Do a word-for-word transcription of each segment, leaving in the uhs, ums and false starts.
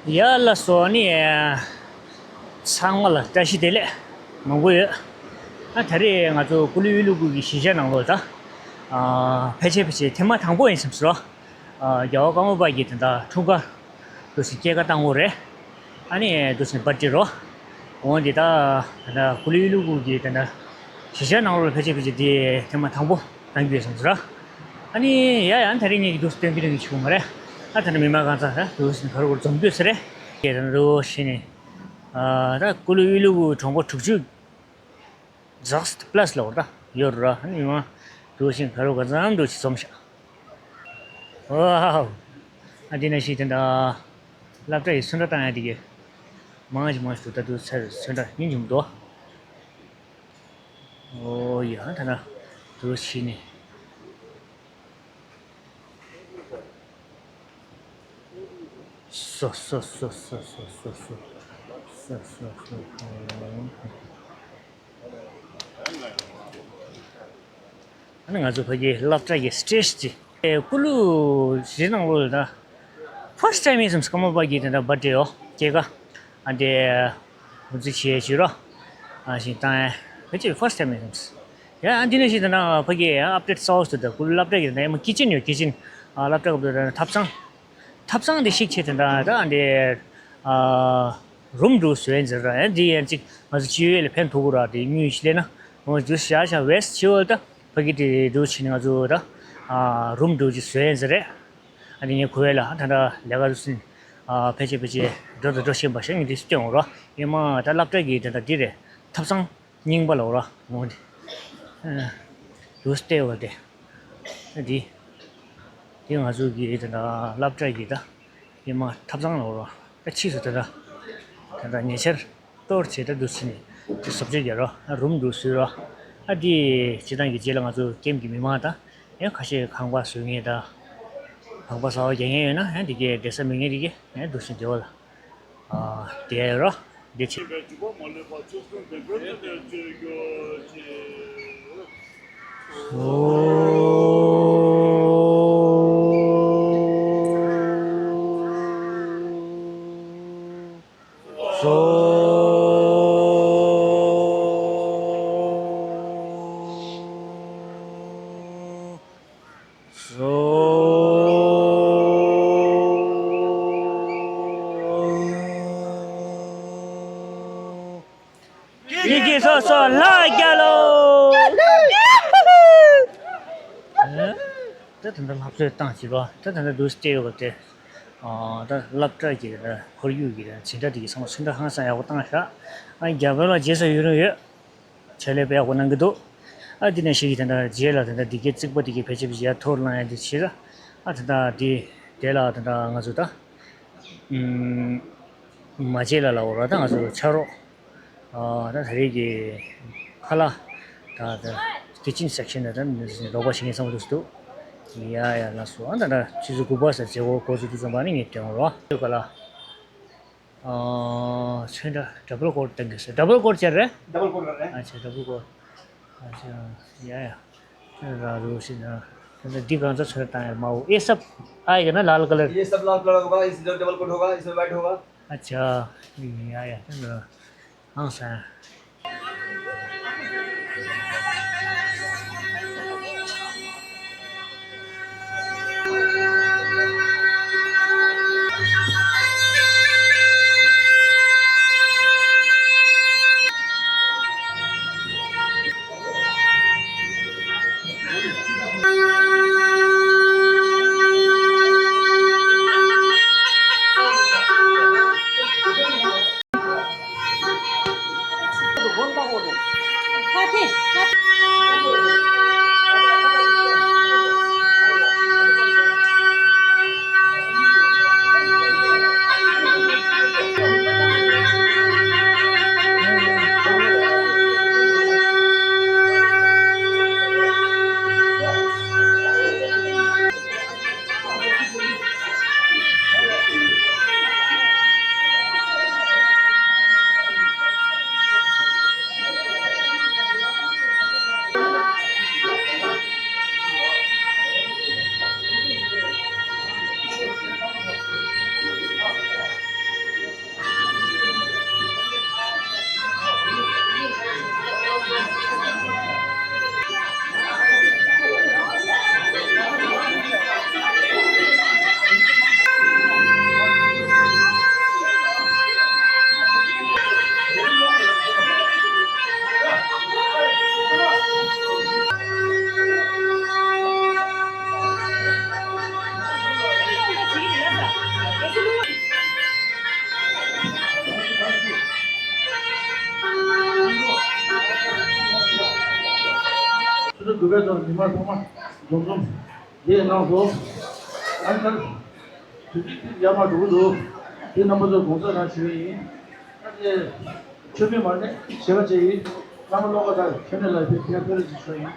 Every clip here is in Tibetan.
ཡ་ལགས་སོ། ཨ་ནི་ཚང་མ་ལ་བཀྲ་ཤིས་བདེ་ལེགས་མང་པོ་ཡོད། ཨ་ད་རེས་ང་ཚོ་ཀུ་ལུ་ཡུལ་ལུ་གུ་གི་གཞིས་ཆགས་ནང་ལོགས་ད་ཕལ་ཆེར་ཕལ་ཆེར་ཐེངས་མ་དང་པོ་ཡིན་བསམ་སོང་། རྒྱལ་བ་ཀརྨ་པ་གི་ད་ལྟ་འཁྲུངས་སྐར་འདུག་སེ་སྐྱེས་སྐར་བཏང་དགོས་རེད། ཨ་ནི་འདུག་སེ་པར་ཊི་རོ། འོ་འདི་ད་ད་ལྟ་ཀུ་ལུ་ཡུལ་ལུ་གུ་གི་ད་ལྟ་གཞིས་ཆགས་ནང་ལོགས་ལ་ཕལ་ཆེར་ཕལ་ཆེར་འདི་ཐེངས་མ་དང་པོ་གཏང་རྒྱུ་ཡོད་བསམ་ཟེར། ཨ་ནི་ཡ་ཡ་ཨ་ནི་ད་རེས་ངེད་ཀྱི་འདུག་སེ་སྟོན་གྱི་རེད་ངས་ཆུ་མ་རེད། ཨ་ད་ནི་མི་མང་གང་ཚང་ད་འདུག་སེ་ག་རེ་གོ་འཛོམས་དུས་ཟེར་རེད། ཀྱེ་ད་ནི་རོ་ཤི་ནི། ཨ་ད་ཀུ་ལུ་ཡུལ་ལུ་གུ་གྲོང་པ་དྲུག་ཅུ་ཛག་སི་པ་ལ་སི་ལ་འོ་ད་ཡོད་ར། ཨ་ནི་མི་མང་འདུག་སེ་ག་རེ་གོ་འཛོམས་འདུག་སེ་འཛོམས་ཤག་ཝའོ། ཨ་འདི་ན་ཤི་དེ་འདྲ་སློབ་གྲྭ་ཡི་སོན་ཁྲ་བཏང་ཡ་དེ་གི་མང་ཞིག་མང་ཞིག་འདུག་ད་དུ་ཚར་སོན་ཁྲ་ཡིན་བྱུང་འདུག་ཨོ་ཡ་ད་ན་དུ་ཕྱི་ནས་སོ་སོ་སོ། ཨ་ནི་ང་ཚོ་ཕ་གི་སློབ་གྲྭ་གི་སི་ཊེ་ཇི་དེ་ཀུ་ལུ་གཞིས་ནང་ལོགས་ལ་ད་ཕར་སི་ཊི་ཊའིམ་ཡིན་བསམ་སི་ཀརྨ་པ་གི་དེ་འདྲ་བར་ཐི་ཌེ་ཡོད་སྐྱེས་སྐར། ཨ་འདི་འུ་ཚོ་བྱས་བྱས་རོ། ཨ་ཞིག་བཏང་ཡ་ཕལ་ཆེར་ཕར་སི་ཊི་ཊའིམ་ཡིན་བསམ། ཡ་ཨ་འདི་ནས་ཞིག་དེ་འདྲ་ཕ་གི་ཨབ་ཌེཊ་གསར་པ་ཞིག་ད་ཀུ་ལུ་སློབ་གྲྭ་གི་དེ་འདྲ་ཡ་མ་ཀི་ཅན་ཡོད་ཀི་ཅན། ཨ་སློབ་གྲྭ་གི་དེ་འདྲ་ཐབ་ཚང་། ཐབ་ཚང་དེ་ཤིག་ཆེ་དེ་འདྲ་ད་འདི་ཨ་རུམ་འདྲ་བཟོས་ཡིན་ཟེར་ར། ཡང་འདི་ཡང་ཅིག་ང་ཚོ་སྤྱི་ཡོངས་ལ་ཕན་ཐོགས་གི་ར། དེ་དངུལ་ཞིག་ལེན་ན་འོ་འདུག་ཤ་ཤ་ཝེ་སི་ཊི་ཆེ་བ་ད་ཕ་གི་དེ་འདྲ་བྱས་ནས་ང་ཚོ་ད་ཨ་རུམ་འདྲ་ཅིག་བཟོས་ཡིན་ཟེར་རེད། ཨ་འདི་ངས་གོ་བས་ལ་ད་ལྟ་ལས་ཀ་རུ་སུན་ཨ་ཕལ་ཆེར་ཕལ་ཆེར་འགྲོ་དང་འགྲོ་བཞིན་པ་ཞིག་ངས་འདི་སྟོན་འོང་ར། ཡིན་མ་ད་སློབ་གྲྭ་གི་དེ་འདྲ་འདི་རེད། ཐབ་ཚང་རྙིང་པ་ལ་འོ་ར་འོང་དེ་འདུག་སྟེ་བ་དེ། འདི། འདི་ང་ཚོ་གི་དེ་འདྲ་སློབ་གྲྭ་གི་ད་ཡིན་མ་ཐབ་ཚང་ལ་འོ་ར། ད་ཕྱིས་སུ་དེ་འདྲ་དེ་འདྲ་ཉེ་ཆར་གཏོར་བྱེད་ད་འདུག་སེ་ནས་དེ་བཟོ་བཅོས་རྒྱག་རོགས། ཨ་རུམ་འདུག་བཟོས་རོགས། ཨ་འདི་བྱེད་སྟངས་ཀྱི་རྗེས་ལ་ང་ཚོ་ཀེམ་གི་མི་མང་དང་ཡང་ཁ་ཤས་ཁང་པ་བཟོ་མཁན་དང་ཁང་པ་གསར་པ་རྒྱག་མཁན་ཡོད་ན་ཡང་འདི་གའི་བསྡད་ས་མེད་མཁན་དེ་གའི་ཡང་འདུག་སེ་བསྡད་པ་ལ། ཨ་དེ་རོ། འདི་ཕྱིན། སོ། ཀྱེ་ཀྱེ་སོ་སོ་ལྷ་རྒྱལ་ལོ། ད་ད་ལྟ་ལྷ་གསོལ་བཏང་བྱས་པ་ད་ད་ལྟ་འདུག་སེ་བལྟས་ཡོད་པ་དེ། ཨ་ད་སློབ་གྲྭ་གི་ཁོར་ཡུག་གི་འཛིན་གྲྭ་དེ་གི་ཚང་མ་སོན་ཁྲ་ཧང་སང་ཡག་པོ་བཏང་ཤག་ཨ་རྒྱ་བོད་ལ་རྗེས་སུ་ཡུན་རིང་ཡོད། ཆེད་ལས་དཔེ་ཡག་པོ་གནང་གི་འདུག་ཨ་འདི་ནས་ཤིག་གི་དེ་འདྲ་རྗེས་ལ་དེ་འདྲ་འདི་གའི་རྩིག་པ་འདི་གའི་ཕལ་ཆེར་ཡར་ཐོར་ལངས་ཡ་འདི་བྱེད་ལ། ཨ་དེ་འདྲ་འདི་དེ་ལ་དེ་འདྲ་ང་ཚོ་ད་ཨུམ་མ་བྱེད་ལ་ལ་འོ་ར་ད་ང་ཚོ་ཕྱག་རོགས། ཨ་ད་ད་རེས་ཀྱི་ཁ་ལག་ད་ད་ཀི་ཅན་སེག་ཤན་ད་ད་རོགས་པ་བྱེད་མཁན་ཚང་མ་འདུག་སེ་འདུག་ཡ་ཡ་ལགས་སོ། ཨ་ད་ད་ཆུ་ཚོད་དགུ་པ་ས་མཇལ་འགོ་འགོ་ཚུགས་དུས་ཙམ་པ་ནི་ངས་སྟོན་རོགས་ཁ་ལག་ཨ་ཚོན་ཁྲ་ཌབ་བལ་ཀོཊ་གཏང་གི་ཟེར། ཌབ་བལ་ཀོཊ་བྱས་རེད། ཌབ་བལ་ཀོཊ་རེད། ཨ་ཆ་ཌབ་བལ་ཀོཊ། ཨ་ཆ་ཡ་ཡ། ཁྱོད་རང་རུ་ཞིག་ན་ད་ལྟ་འདི་གང་ཚ་ཚོན་བཏང་ཡ་མ་འོ། ये सब आएगा ना लाल कलर? ये सब लाल कलर होगा, इस जो डबल कोट होगा, इसमें व्हाइट होगा। अच्छा। ཡ་ཡ། ཨང་སང་། གུས་པའི་ཚོགས་མི་མང་ཚང་མ་འཛོམས་འཛོམས་འདི་གནང་སོང་། ཨ་ནི་ད་དུས་ཚོད་ཡར་མར་འགྲོ་གི་འདུག་འདི་རྣམ་པ་ཚོ་དགོངས་འཚོལ་རང་ཞུ་གི་ཡིན། ཨ་ནི་མཆོད་མེ་མར་ནས་ཞལ་ཁ་བཅད་ཡིན། བླ་མ་བློ་དགའ་དང་ཁྱོད་ནས་ལ་ཕེབས་ཕེབས་ཕེབས་རེ་ཞིག་ཞུ་ཡིན།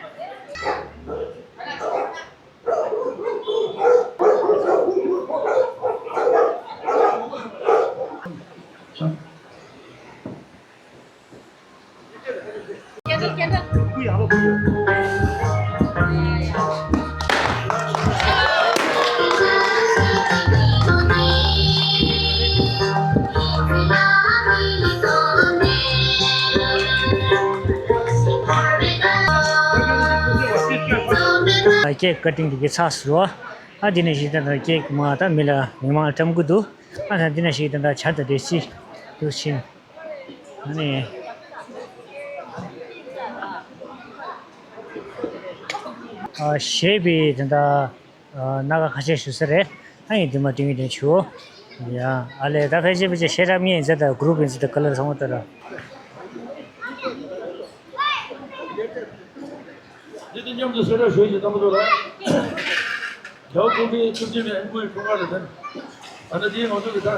ཀེག་ཀ་ཊིང་དེ་གའི་ཚར་སོང་། ཨ་དེ་ནས་གཞི་ད་ལྟ་ཀེག་མ་ད་མི་ལ་མི་མང་ལ་བཀྲམ་གི་འདུག་ཨ་ད་འདི་ནས་གཞི་ད་ལྟ་ཇ་དང་འབྲས་སིལ་འདུག་ཕྱིན། ཨ་ནི། ཨ་གཞས་པའི་ད་ལྟ་ཨ་སྣ་ཁ་ཁ་ཤས་ཞུ་ས་རེད། ཨ་ཡིན་དེ་མ་དེ་ཡིན་དེ་ཆུ། ཡ་ཨ་ལས་ད་ཕལ་ཆེར་ཕལ་ཆེར་གཞས་རབ་ཉེ་ཡིན་ས་ད་གུ་རུབ་ཡིན་ས་ད་ཀ་ལར་ཚང་མ་ད་ར། འདི་དེ་མཉམ་དུ་གསལ་བསྒྲགས་ཞུ་ཡི་ཚང་མ་ཚོ་ལ། རྒྱལ་བ་ཀོང་སྤྲུལ་བཅུ་གཅིག་པའི་ཨེམ་ཀུའི་འཁྲུངས་སྐར་དང་ལྡན། ད་ལྟ་དེའི་ང་ཚོ་གི་ད་ད་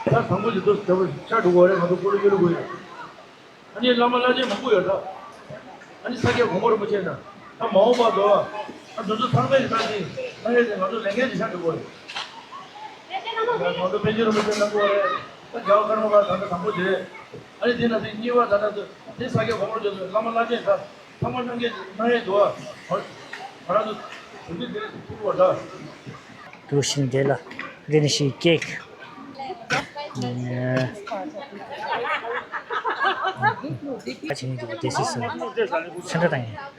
དང་པོ་ཞིག་ཏུ་ད་བར་ཆ་འགྲོ་གི་རེད། ང་ཚོ་ཀུ་ལུ་ཀུ་ལུ་དགོས་ཡོད། ཨ་ནི་བླ་མ་བླ་ཆེན་མང་པོ་ཡོད་ད། ཨ་ནི་ས་སྐྱ་གོང་མ་རིན་པོ་ཆེ་ན་ད་མ་འོངས་པ་དུ་ཨ་འདི་ཚོ་ཚང་མས་ད་ཅིག་ད་ཡོད་དེ་ང་ཚོ་ལས་འགན་ཅིག་ཆགས་འགྲོ་གི་རེད། ང་ཚོ་པཎ་ཆེན་རིན་པོ་ཆེ་གནང་གི་རེད། ད་རྒྱལ་བ་ཀརྨ་པ་ད་ལྟ་དང་པོ་དེ་རེད། ཨ་ནི་དེ་ན་དེ་གཉིས་པ་ད་ལྟ་དེ་ས་སྐྱ་གོང་མ་རིན་པོ་ཆེ་བླ་མ་བླ་ཆེན་ད། ཚང་མ་གནང་གི་གནང་ཡས་འདུག་ཨ། ང་རང་ཚོ་དུས་ཚོད་དེ་ཐུག་པ་འདྲ། དུ་ཤིང་དེ་ལ་རེ་ནི་ཤིང་ཀེག་ཨ་ཆེན་གྱི་དེ་སི་སི་ཚན་ཁྲ་དང་།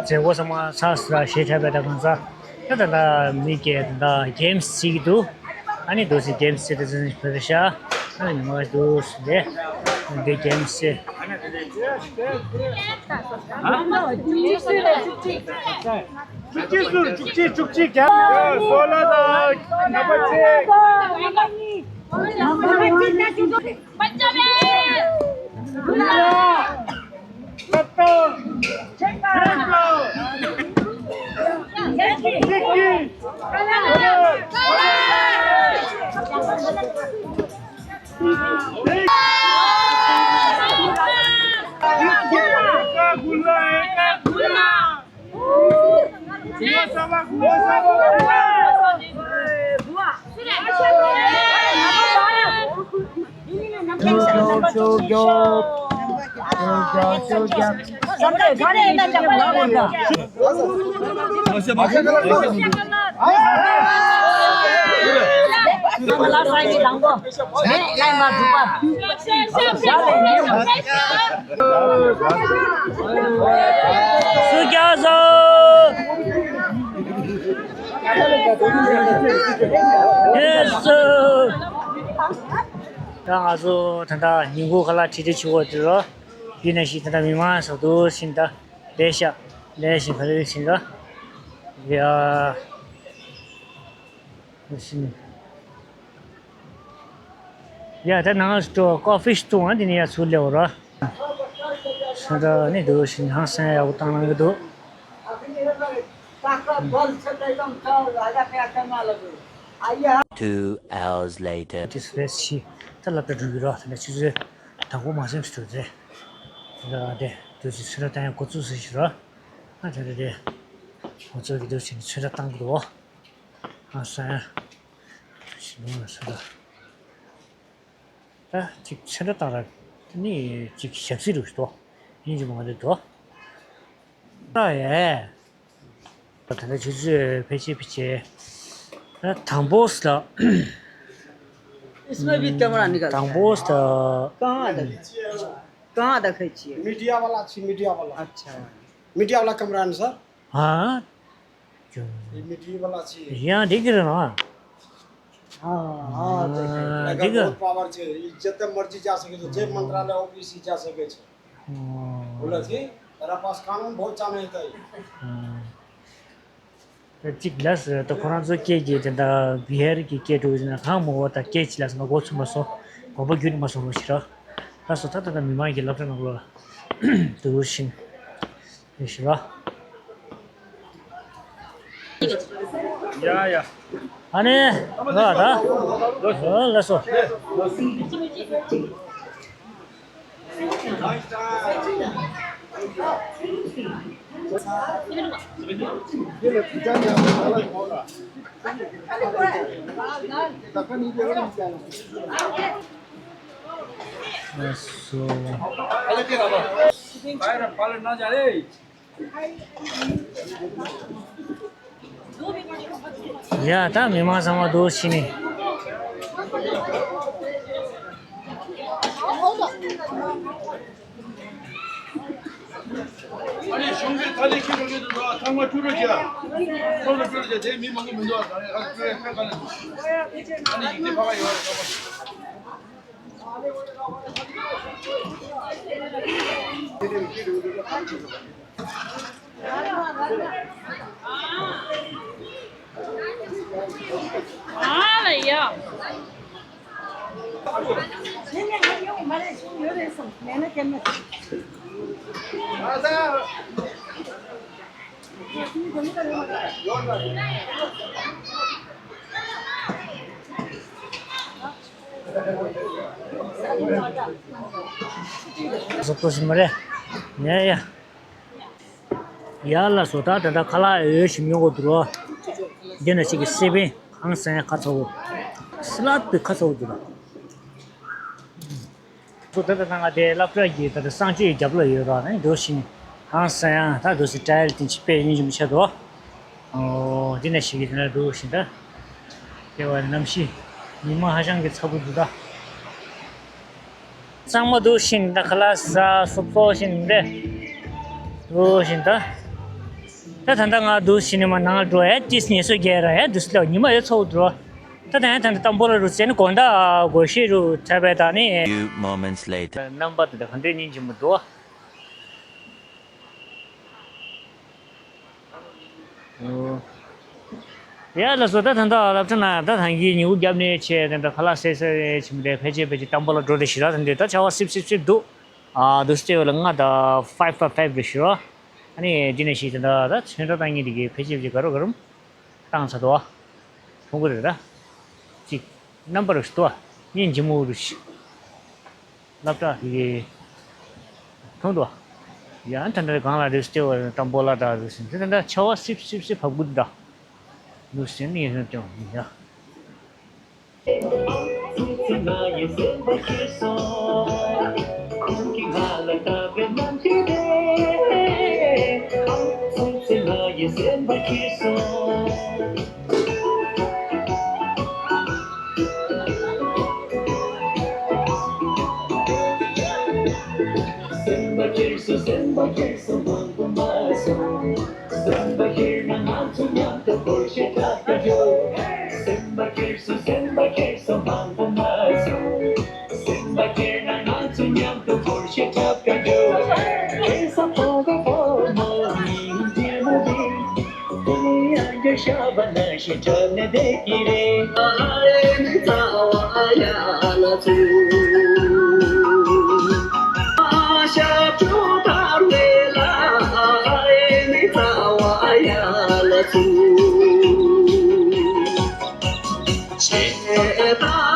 མཛད་སྒོ་ཚང་མ་ཚར་སོང་ར་ཞེས་བྱ་བའི་ད་གང་ཟག་ད་ད་ད་མི་སྐད་ད་གེམ་སི་བྱེད་ཀྱི་འདུག་ཨ་ནི་འདུག་སེ་གེམ་སི་བྱེད་དུ་ཕེབས་ཤག་ཨ་ནི་མི་མང་འདུག་སེ་འདི་གེམ་སི། བཅུ་གཅིག་ཟུར་བཅུ་གཅིག་བཅུ་གཅིག་རྒྱབ་སོ་ལ་དང་ནམ་པ་གཅིག་སུ་རྒྱག་སོང་། ཡེ་སུ། ད་ང་ཚོ་ད་ལྟ་ཉིན་གུང་ཁ་ལག་ཁྲིད་ཁྲིད་བྱེད་དགོས་དེ་ལོ། ཡིན་ན་ཞིག་ད་ལྟ་མི་མང་ཚོ་འདུག་ཕྱིན་ད་བསྡད་ཤག་ལས་ཞིག་ག་རེ་ཕྱིན་ད། ཡ། ཕྱིན། ཡ་ད་ནང་སུ་ཀོ་ཕི་བཏུང་བ་དེ་ནས་ཡར་ཚུར་སླེབས་པ་ར། ས་ད་ནི་འདུག་ཕྱིན་ཧང་སང་ཡག་པོ་བཏང་གནང་གི་འདུག Two hours later. དེ་སུ་རེད་ཤི། ད་སློབ་གྲྭ་འགྲོ་གི་ར། ད་ནི་ཆུ་ཚོད་དང་པོ་མ་ཟིན་ཚོད་རེད། ད་དེ་དུས་ཚོད་ཚོད་ལ་བཏང་ཡང་འགོ་བཙུགས་ཟེར་ཞིག་ར། ཨ་དེ་རེད་དེ། འགོ་བཙུགས་ཀྱི་འདུག་ཕྱིན་ཚོད་ལ་བཏང་གི་འདུག་ཨ་སང་ཡང་། ཞི་ལུང་ལ་ས་ད། ད་ཅིག་ཚོད་ལ་བཏང་ར། དེ་ནི་ཅིག་ཞག་སི་རུ་ཞིག་འདུག་ཡིན་གྱི་མ་རེད་འདུག་ད་ཡས། ད་ལྟ་ཆུ་ཚོད་ཕལ་ཆེར་ཕལ་ཆེར། ད་དང་པོ་ས། इसमें भी कैमरा निकलता है। དང་པོ་ས། कहाँ तक? कहाँ तक खींचिए? मीडिया वाला अच्छी, मीडिया वाला। अच्छा। मीडिया वाला कैमरा है ना सर? हाँ। ये मीडिया वाला अच्छी है। यहाँ देख रहे ना। हाँ, हाँ, देख रहे हैं। हाँ, लगा देखा। बहुत पावर है, ये जितने मर्जी जा सके तो, जे मंत्रालय ओबीसी जा सके छे। हाँ। बोला जी, तेरा पास कानून बहुत जाने है। हाँ। ད་གཅིག་ལ་ཟེར་ད་ཁོ་རང་ཚོ་སྐད་ཀྱི་དེ་འདྲ་བི་ཧར་གྱི་སྐད་འགྲོ་ཡིན་ན་གང་མང་བོ་ད་སྐད་ཅིག་ལ་ཟེར་ན་མགོ་ཚུམ་པ་སོང་། དགོངས་པ་བརྒྱུད་མ་སོང་རོགས་ཞེས་ར། ད་སོ་ད་ད་ད་མི་མང་གི་སློབ་གྲྭ་ནང་ལོགས་ལ་དུ་རུ་ཤིང་རེད་ཞེས་ར། ཡ་ཡ། ཨ་ནི་ལ་ད་ལ་སོ། ཡ་ད་མི་མང་ཚང་མ་འདུག་ཕྱིན་ནས། ཨ་ནི་གཞུང་གི་ཐ་ལེ་ཁྱི་རོ་ཁྱི་དུ་ཐང་མ་ཁྱུ་རུ་བྱ། ཁོ་རུ་ཁྱུ་རུ་བྱ་དེ་མི་མང་པོ་མི་འདུག་ཨ་ཁྱུ་རེ་ཁ་ཁ་ལ་འདུག་ཨ་ནི་ཡིག་ཚད་ཕ་ག་ཡོད་རེད་ཁ་པ། བཟོ་ཐུབ་ཤི་མ་རེད། ཡ་ཡ། ཡ་ལ་སོ་ད་ད་ལྟ་ཁ་ལག་ཡོད་ཞིམ་ཉོ་གོ་འདུག་རོ། འདི་ན་ཅིག་གི་སེ་བན་ཧང་སང་ཡ་ཁ་ཚ་བོ། སི་ལ་དུ་ཁ་ཚ་བོ་འདུག་ར། ཚོ་ད་ལྟ་ང་དེ་སློབ་གྲྭ་གི་ད་ལྟ་གསང་སྤྱོད་ཀྱི་རྒྱབ་ལ་ཡོད་ར་ནས་འདུག་ཕྱིན་ཧང་སང་ཡ་ད་འདུག་སེ་ཊ་ཡལ་དེ་ཅི་དཔེ་སྙིང་རྗེ་མི་ཆེ་དོ། ཨོ་འདི་ནས་ཞིག་གིས་དེ་ན་འདུག་ཕྱིན་ད། དེ་བ་གནམ་གཤིས་ཉི་མ་ཧ་ཅང་གི་ཚ་པོ་འདུག་ད། གཙང་མ་འདུག་ཕྱིན་ད་ཁ་ལག་ཟ་སོབ་སོབ་ཕྱིན་འདི། འདུག་ཕྱིན་ད། ད་ད་ལྟ་ང་འདུག་སེ་ནས་མར་ནང་ལ་འགྲོ་ཡ་ཏིས་ཉེ་སོ་རྒྱལ་ར་ཡ་འདུག་སེ་ལ་ཉི་མ་ཡོད་ཚོགས་འགྲོ། ད་ད་ཡ་ད་ད་ཏམ་པོ་ལ་རུ་ཙེ་ནི་དགོང་དག་སྒོར་གཞས་རུ་འཁྲབ་པའི་ད་ནི། Few moments later. རྣམ་པ་དེ་འདྲ་ག་འདྲས་སྙིང་རྗེ་མོ་འདུག་ཨོ། ཡ་ལགས་སོ། ད་ད་ལྟ་སློབ་གྲྭ་ནང་ད་ཐང་གི་ཉིན་གུང་རྒྱབ་ནས་བྱས་ད་ད་ཁ་ལག་བཟས་བཟས་བྱས་མི་འདྲ་ཕལ་ཆེར་ཕལ་ཆེར་ཏམ་པོ་ལ་འགྲོ་དེ་ཞིག་ར། ད་འདི་ད་ཆར་པ་སིབ་སིབ་སིབ་འདུག་ཨ་འདུག་སེ་བྱས་པ་ལ་ང་ད་ཕའིབ་ཕའིབ་ཕའིབ་རེད་ཞུ་རོགས། ཨ་ནི་འདི་ནས་ཤིག་ད་ད་ད་ཚོན་ཁྲ་བཏང་མཁན་དེ་གའི་ཕལ་ཆེར་ཕལ་ཆེར་ག་རུ་ག་རུམ་བཏང་ཚར་འདུག་ཨ། མཐོང་གི་རེད་ད། ཅིག་རྣམ་པ་རུ་ཞིག་འདུག་ཨ། སྙིང་རྗེ་མོ་རུ་ཞིག་སློབ་གྲྭ་དེ་གའི་མཐོང་འདུག་ཨ། ཡང་ད་ད་གང་ལ་རེ་སྟེ་བ་ཏམ་པོ་ལ་ད་རེ་ཟིན་དེ་ད་ད་ཆར་པ་སིབ་སིབ་སིབ་བབས་དགོས་འདུག་ད། འདུག་སེ་ནི་ཡང་སྟོན་ཡ། སེམས་པ་སྐྱིད་སོང་སེམས་པ་སྐྱིད་སོང་མང་པོ་མ་སོང་། སེམས་པ་སྐྱིད་ན་ང་ཚོ་མཉམ་དུ་སྒོར་གཞས་འཁྲབ་ཀྱི་འགྲོ། སེམས་པ་སྐྱིད་སོང་སེམས་པ་སྐྱིད་སོང་མང་པོ་མ་སོང་། སེམས་པ་སྐྱིད་ན་ང་ཚོ་མཉམ་དུ་སྒོར་གཞས་འཁྲབ་ཀྱི་འགྲོ། ཁེ་ས་ཕོ་ག་ཕོ་མོ་ཡིན་རྒྱལ་མོ་ཡིན། དེ་ཡང་རྒྱལ་ཤ་བ་ན་ཞིག་འཁྲབ་ནས་བསྡད་ཀྱི་རེད། ཨ་ཨེ་ནི་ཚ་བ་ཡ་ལ་ཚུ། ཨ་ཤ་ཅོ་ཐར་ཝེ་ལ་ཨ་ཨེ་ནི་ཚ་བ་ཡ་ལ་ཚུ། ཆེ་ད།